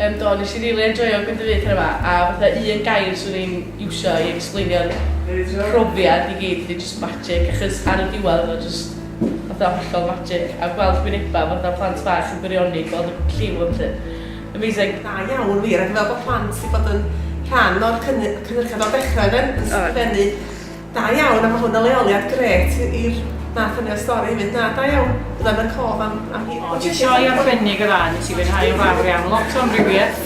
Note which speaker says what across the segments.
Speaker 1: Yym do, nes i rili enjoio Gwyn dy Fyd heno 'ma, a fatha un gair 'swn i'n iwsio i ecsblaenio'r profiad i gyd ydi jyst magic, achos ar y diwedd oedd o jyst fatha hollol magic, a gweld gwyneba fatha plant bach yn gwirioni, gweld y lliw a ballu. Amazing.
Speaker 2: Da iawn wir, ac fel bod plant 'di bod yn rhan o'r cynhyrchiad o'r dechrau yden, yn sgrifennu. Da iawn, a ma' hwn yn leoliad grêt i'r math hynny o stori hefyd. Na, da iawn. Bydda yn y cof am am hir.
Speaker 3: Oedd hi'n sioe arbennig o dda, nes i fwynhau yn fawr iawn. Lot o amrywiaeth,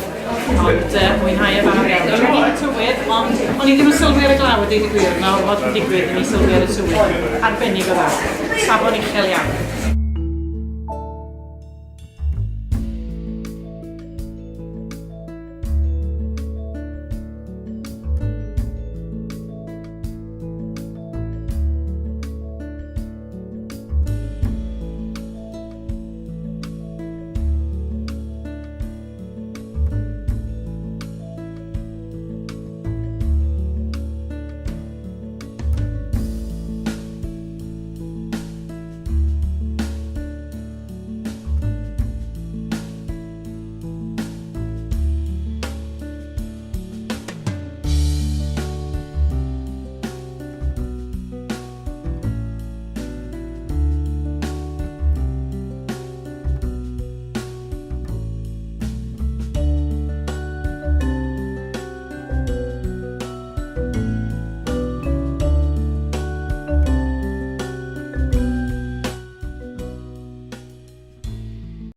Speaker 3: ond yy mwynhau yn fawr iawn. Trueni y tywydd, ond o'n i ddim yn sylwi ar y glaw a deud y gwir, mae ormod yn digwydd i mi sylwi ar y tywydd. Arbennig o dda. Safon uchel iawn.